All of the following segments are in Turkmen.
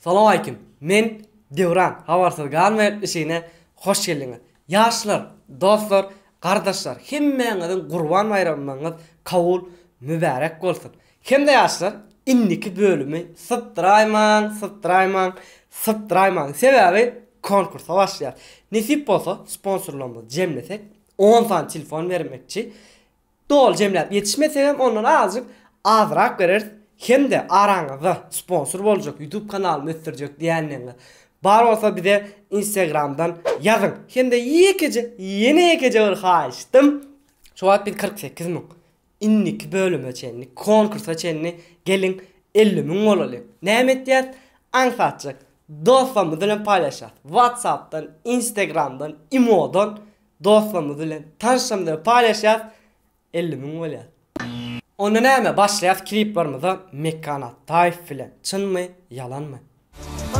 Salowmalikim. Men Döwran. Habarsyz galma gepleşigine hoş geldiňiz. Ýaşlar, dostlar, gardaşlar hemmäňiziň Gurban baýramyňyz kabul mübärek bolsun. Hem-de ýaşlar indiki bölümi sypdyraýmaň, sypdyraýmaň, sypdyraýmaň. Sebäbi konkursa başlaýas. Nesip bolsa sponsorlarymyzy jemlesek on sany telefon bermekçi. Doly jemläp ýetişmesegem ondan azajyk azrak bereris hem-de araňyzda sponsor boljak YouTube kanalymy ösdürjek diýenleriňiz bar bolsa bize Instagramdan ýazyň. Hem-de ýekeje ýene ýekeje bir haýyştym şu wagt biz 48 müň indiki bölüme çenli konkursa çenli geliň 50 müň bolalyň. Näme etýäs? Aňsatjak dostlarymyz bilen paýlaşýas. WhatsAppdan, Instagramdan, Imodan Dostlarymyz bilen, tanyşlarymyz bilen paýlaşýas, 50 müň bolýar. Onda näme, başlaýas kliplerimize Mekgan Atdaýew bilen, çynmy, ýalanmy?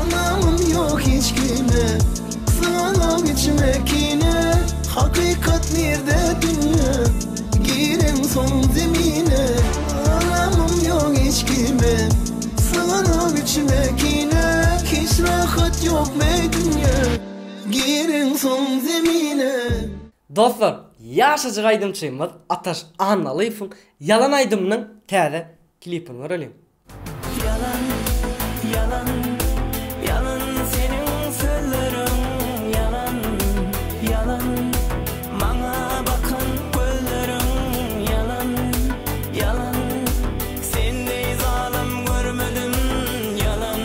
Ynamym ýok hiç kime, Syganok içime kine, Hakykat nirde dünýe, Gireňsoň zemine. Ynamym ýok hiç kime, Syganok içime kine, Hiç rahat ýok meý dünýe. Gireňsoň zemine. Dostlar, ýaşajyk aýdymçymyz Ataş Annalyýewiň Ýalan aýdymynyň täze klipini göreliň. Ýalan, ýalan, ýalan seniň sözleriň ýalan, ýalan maňa bakan gözleriň ýalan, ýalan sen deý zalym görmedim ýalan.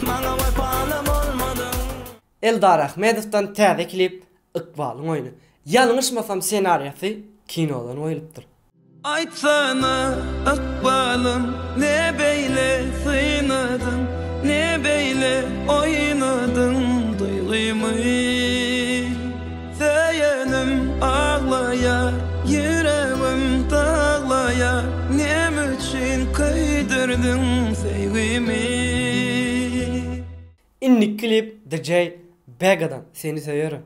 Maňa wepaly bolmadyň. Eldar Ahmedowdan täze klip Ykbalyň oýny. Ýalňyşmasam senariýasy kinodan goýlupdyr. Aýtsana ykbalym ne beýle synadyň ne beýle oýnadyň duýgymy Söýenim aglaýar ýüregim daglaýar Näme üçin köýdürdiň söýgimi. Indiki klip DJ Begadan Seni söýerin.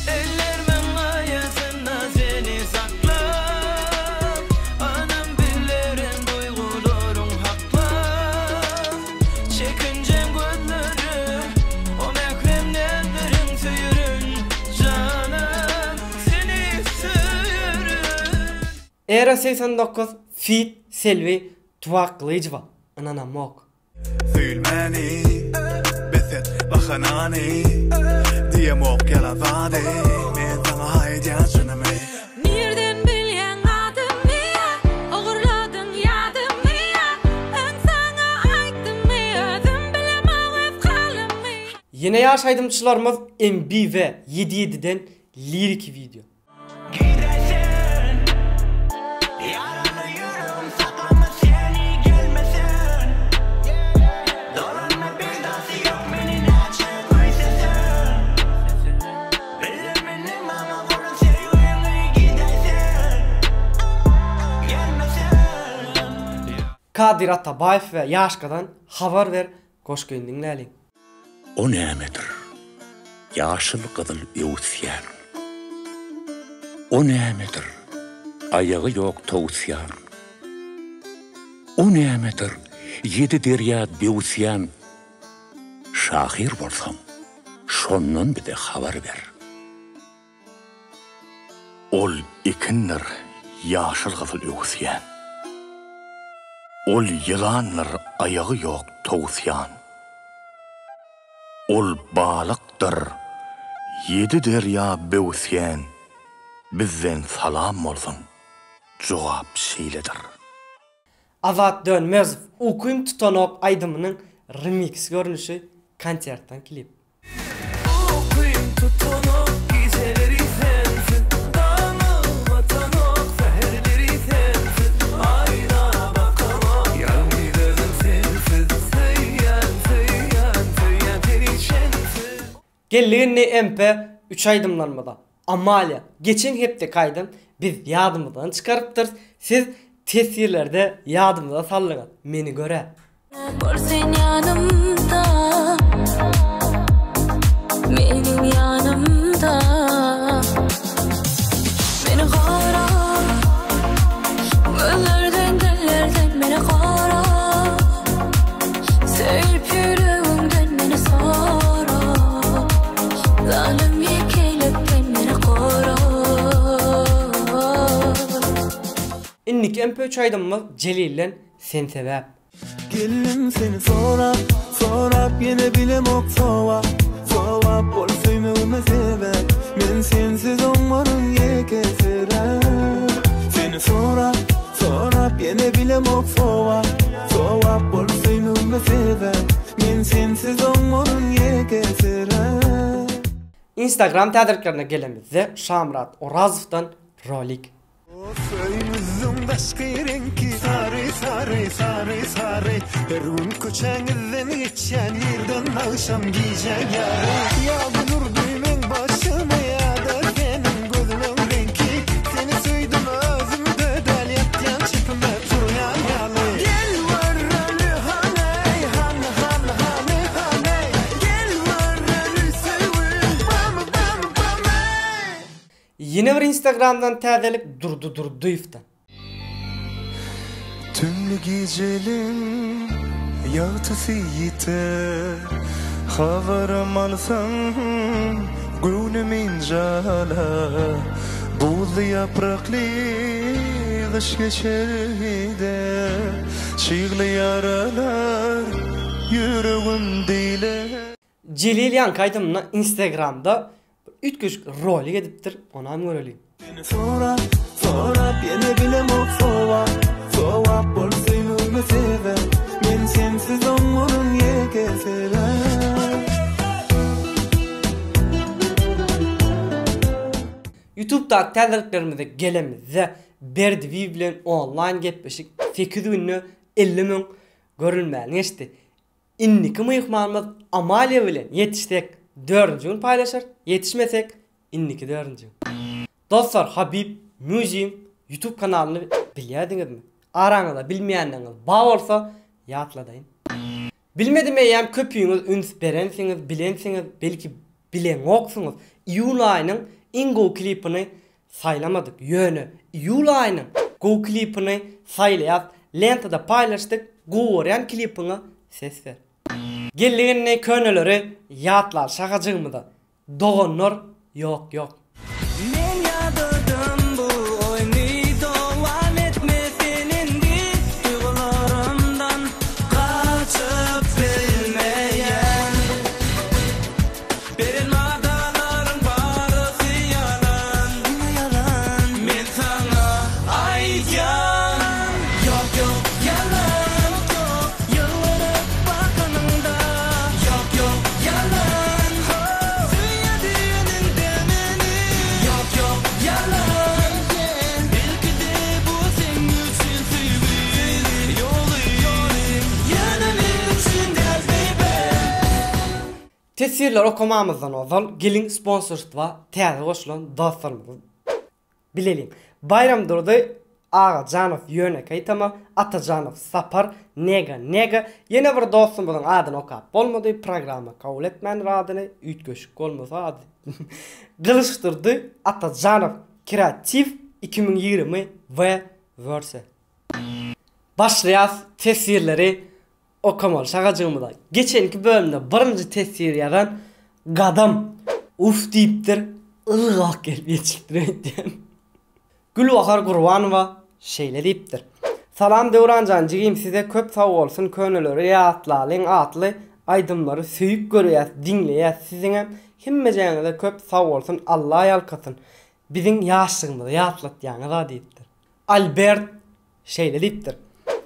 Ellerimiň aýasynda seni saklap Anam bilerin duýgularyň haklap Çekinjeň gözleriň o mährem näzleriň söýerin janym seni söýerin. Era 89 feat Selbi Tuwakgylyjowa Ynanamok. Söýülmäni bes et bahanany Diýemok ýalan zady men saňa aýdýan çynymy. Nirden bilýäň adymy Ogurladyň ýadymy Öň saňa aýtdymmy Özüm bilemok öz halymy. Ýene ýaş aýdymçylarymyz MB we ýedi ýediden liriki wideo. Gidäýsen Ýaraly ýüregim saklama seni gelmesen Dolanma peýdasy ýok meni näçe küýsesen Bildim indi maňa bolan söýgiňi gidäýsen Gelmesen. Kadyr Atabaýew we Ýaşkadan habar ber goşgyny diňläliň. O nämedir, ýaşyl-gyzyl öwüsýän? O nämedir, aýagy ýok towusýan? O nämedir, ýedi derýa böwüsýän? Şahyr bolsaň, şondan bize habar ber. Ol ekindir ýaşyl-gyzyl öwüsýän. Ol ýylandyr aýagy ýok towusýan. Ol balykdyr ýedi derýa böwüsýän. Bizden salam bolsun, jogap şeýledir. Azat Dönmezow Ukym tutanok aýdymynyň remiks görnüşi konsertden klip. Ukym tutanok gijeleri sensiz Daňym atanok säherleri sensiz Aýna bakamok ýalňyz özüm sensiz Söýýän söýýän söýýän seni çensiz. Geldik indi MP üç aýdymlarymyza. Amalia, geçen hepdeki aýdym biz ýadymyzdan çykarypdyrys, siz teswirlerde ýadymyza saldyňyz. Meni görä. Bol sen ýanymda Meniň ýanymda Meni gora Gözlerden dillerden meni gora. Indiki MP3 aýdymymyz Jelilden Sen sebäp. Geldim seni sorap, sorap ýene bilemok sowap, sowap bol söýmegime sebäp Men sensiz oňmaryn ýekesiräp Seni sorap, sorap ýene bilemok sowap, sowap bol söýmegime sebäp Men sensiz oňmaryn ýekesiräp. Instagram täzeliklerine gelemizde Şamyrat Orazowdan rolik. Öýüňiziň daşky reňki sary sary sary sary Her gün köçäňizden geçýän irden agşam gije ýary Ýa gün urdy meň başyma ýa-da seniň gözleň reňki Seni söýdüm özümde däl ýatýan çepime turýan ýaly Gel göreli hany hany hany hany hany Gel göreli söýgüm bamy bamy bamy. Ýene bir instagramdan täzelik Durdy Durdyýewden. Tümli gijeliň ýagtysy ýiter, Habarym alsaň göwnüm ynjalar, Buzly ýaprakly gyş geçer gider, Çygly ýaralar ýüregim diýler. Jelil ýaňky aýdymyny instagramda bir üýtgeşik rolik edipdir onam göreliň. Seni sorap, sorap ýene bilemok sowap, sowap bol söýmegime sebäp, men sensiz oňmaryn ýeke sebäp. Ýutubdaky täzeliklerimize gelemizde Berdi Bi bilen onlaýn gepleşik 8 günde 50 müň görülmäni geçdi. Indiki myhmanymyz Amalia bilen ýetişsek dördünji gün paýlaşar, ýetişmesek indiki dördünji gün. Dostlar Habib Music YouTube kanalyny bilýärdiňizmi? Araňyzda bilmeýänleriňiz bar bolsa ýatladaýyn. Bilmedim eýýäm köpüňiz üns berensiňiz, bilensiňiz, belki bileňoksyňyz. Iýul aýynyň iň gowy klipini Saýlamadyk ýöne iýul aýynyň gowy klipini saýlaýas lentada paýlaşdyk gowy görýän klipiňe ses ber. Geldik indi köneleri ýatlaly şagajygymyza doganlar ýok ýok. Men ýadadym bu oýny dowam etme sen indi duýgularymdan gaçyp bilmeýän. Beren wadalaryň barysy ýalan, diňe ýalan. Men saňa aýdýan, ýok, ýok, ýalan. Ýylgyryp bakanyňda, ýok, ýok, ýalan. Söýýä diýeniňde meni, ýok, ýok, ýalan. Belki-de bu seň üçin söýgi ýoly, ýöne meň üçin däl, baby. Teswirleri okamamyzdan ozal geliň sponsorstwa täze goşulan dostlarymyzy bileliň. Baýramdurdy Agajanow ýönekeý tama, Atajanow Sapar, Nega Nega, ýene bir dostumyzyň adyny okap bolmady, programma kabul etmändir adyny, üýtgeşik bolmasa ady. Gylyçdurdy Atajanow Kreatiw 2020 we Verse. Başlaýas teswirleri Okamaly şagajygymyza. Geçenki bölümde birinji teswir ýazan Gadam Uf diýipdir, ylgap gelip ýetişipdir öýtýän. Gülbahar Gurbanowa şeýle diýipdir. Salam Döwranjan jigim size köp sagbolsun köneleri ýatlalyň atly aýdymlary söýüp görýäs diňleýäs siziňem hemmejäňize köp sagbolsun Alla ýalkasyn biziň ýaşlygymyzy ýatlatýaňyza diýipdir. Albert şeýle diýipdir,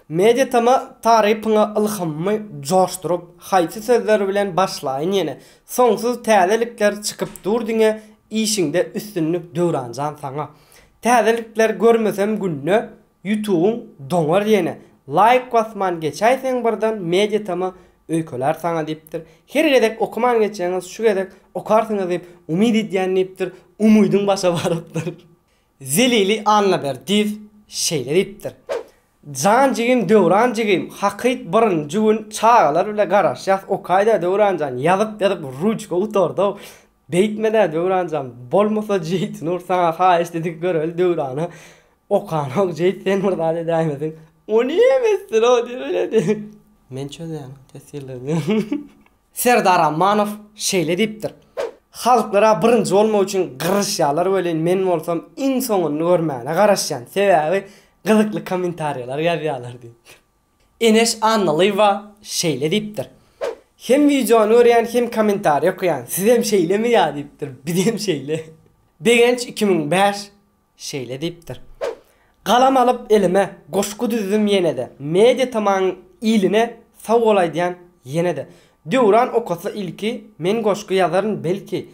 Media tama tarypyňa ylhamymy joşduryp, haýsy sözler bilen başlaýyn ýene, soňsuz täzelikler çykyp dur diňe, işiňde üstünlik Döwranjan saňa. Täzelikler görmesem günde, ýutubyň doňar ýene, laýk basman geçäýseň birden Media tama öýkelär saňa diýipdir. Her gezek okaman geçýäňiz şu gezek okarsyňyz diýip umyt edýän diýipdir, umydyň başa barypdyr. Zelili Annaberdiýew şeýle diýipdir, Jan jigim Döwran jigim hakyt birinji gün çagalar bile garaşýas okaýda Döwranjan ýazyp ýazyp ruçka gutardow beýtmedä Döwranjan bolmasa Jeýtnur saňa haýyşt edip göreli Döwrana okanok Jeýt sen bir zat edäýmeseň ony hem etsin-ow diýip öýledi. Men çözýän teswirlerini. Serdar Amanow şeýle diýipdir, Halklar-a birinji bolmak üçin gyryşýarlar welin men bolsam iň soňuny görmäne garaşýan. Sebäbi Gyzykly kommentariýalar ýazýarlar diýipdir. Eneş Annalyýewa şeýle diýipdir. Hem wideony görýän hem kommentariýa okaýan sizem şeýlemi ýa diýipdir. Bizem şeýle. Begenç 2005 şeýle diýipdir. Galam alyp elime, goşgy düzdüm ýene-de, Media tamaň iline sag bol aýdýan ýene-de. Döwran okasa ilki, men goşgy ýazaryn belki,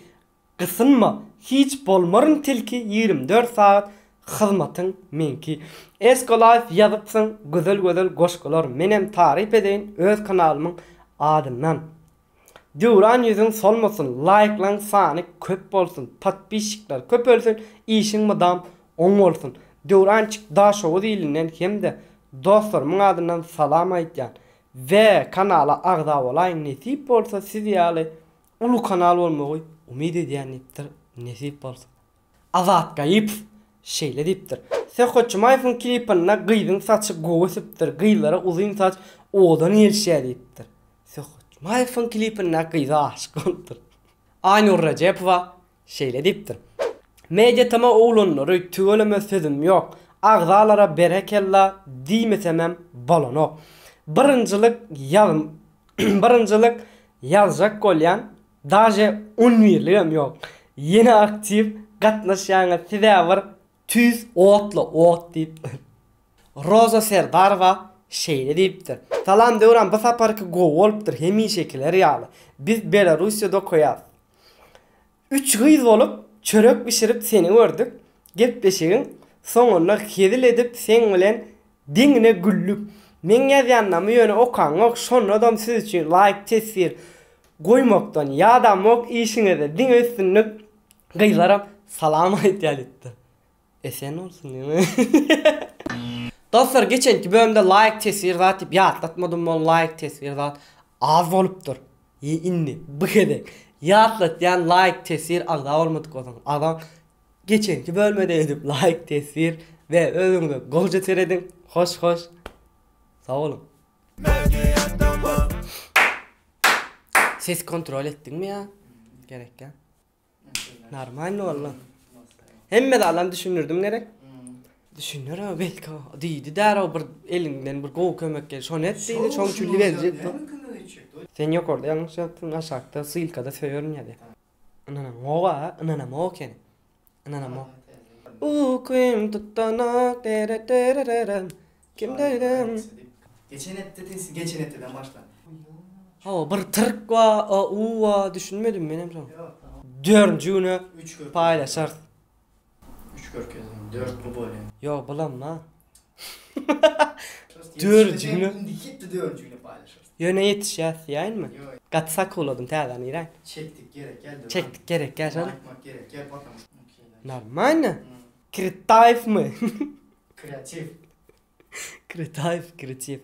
Gysynma, hiç bolmaryn tilki 24 sagat hyzmatyň meňki. Esko Life ýazypsyň gözel gözel goşgular menem taryp edeýin öz kanalymyň adyndan. Döwran ýüzüň solmasyn laýklaň sany köp bolsun podpisçikler köpelsin işiň mydam oň bolsun Döwrançik Daşoguz ilinden hemde dostlarymyň adyndan salam aýtýan we kanala agza bolaýyň nesip bolsa siz ýaly uly kanal bolmagy umyt edýän diýipdir nesip bolsa. Azat Gaýypow şeýle diýipdir, Söhbet Jumaýewiň klipinde gyzyň saçy gowy ösüpdir, gyzlara uzyn saç owadan gelişýär diýipdir. Söhbet Jumaýewiň klipindäki gyza aşyk bolupdyr. Aýnur Rejepowa şeýle diýipdir, Media TM oglanlary tüweleme sözüm ýok, agzalara berekella diýmesemem bolanok. Birinjilik ýaz birinjilik ýazjak bolýan Daže on birligem ýok. Ýene aktiw gatnaşýaňyz sizä bir tüýs otla ot diýipdir. Roza Serdarowa şeýle diýipdir. Salam Döwran bu saparky gowy bolupdyr hemişekiler ýaly. Biz Belarussiýada okaýas. Üç gyz bolup çörek bişirip seni gördük. Gepleşigiň soňunda hezil edip seň bilen deňine güldük. Meň ýazýanlamy ýöne okaňok şondadam siz üçin laýk teswir goýmakdan ýadamok işiňizde diňe üstünlik gyzlaram salam aýtýar diýipdir. Esen bolsun diýme. Dostlar geçenki bölümde laýk teswir zat diýip ýatlatmadym ol laýk teswir zat az bolupdyr. Indi bu gezek ýatlatýan laýk teswir agza bolmadyk bolsaň agza geçenki bölmede edip laýk teswir we özüňize gowja serediň hoş hoş sag boluň. Ses kontrol etdiňmi ýa? Gerek ýa. Normalny boldy. Hemme zadam düşündirdim gerek. Düşüner o belki o. Diýdi däro bir eliňden bir gowy kömek gel. Şony et diýdi, şoň üçin berjek. Sen ýokarda ýalňyş ýazypsyň, aşakda ssylkada söýerin ýazýar. Ynanamok-a, ynanamok ekeni. Ynanamok. Ukym tutanok deretererem. Kim dedim? Geçen hepde tesi geçen hepdeden başla. Hawa bir tyrk wa a u wa düşünmedim menem şoňa. Dördünji güne paýlaşarys. Üç görkezdim, dört bu bolýar. Ýok bulamma. Dördünji güne. Indiki hepde dördünji güne paýlaşarys. Ýöne ýetişýäs diýäýinmi? Gaty sakuwladym täzäni giräý. Çekdik gerek geldi. Çekdik gerek gel şony. Aýtmak gerek gel patam. Normalno. Kritaýewmi? Kreatiw. Kritaýew, kreatiw.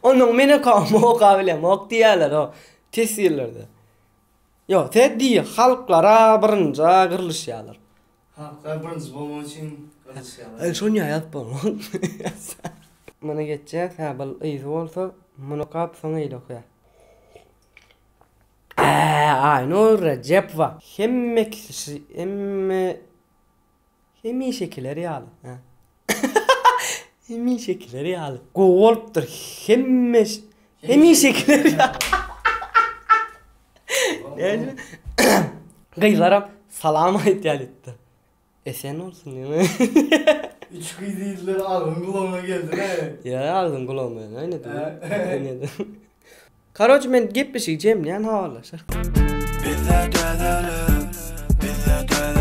Onuň men okamok bilemok diýýärler o teswirlerde. Ýok, sen diý, halklara birinji gyrlyşýarlar. Halklar birinji bolmak üçin gyrlyşýarlar. Aý, şony ýazyp bolmaz. Muny geçýäs, hä, bul yzy bolsa, muny okap, soň eýle okaýar. Ä, Aýnur Rejepowa. Hemme kişi, hemme Hemişekiler ýaly. Hä. Hemişekiler ýaly. Gowy bolupdyr. Hemme hemişekiler ýaly. Näme? Gyzlaram salam aýtýar diýipdir. Esen bolsun diýme. Üç gyz diýdiler agzyň gulagyna geldi-le. Ýa agzyň gulagyna geldi. Karoç men gepleşigi jemleýän habarlaşarys. Bizde täzelik, bizde täzelik.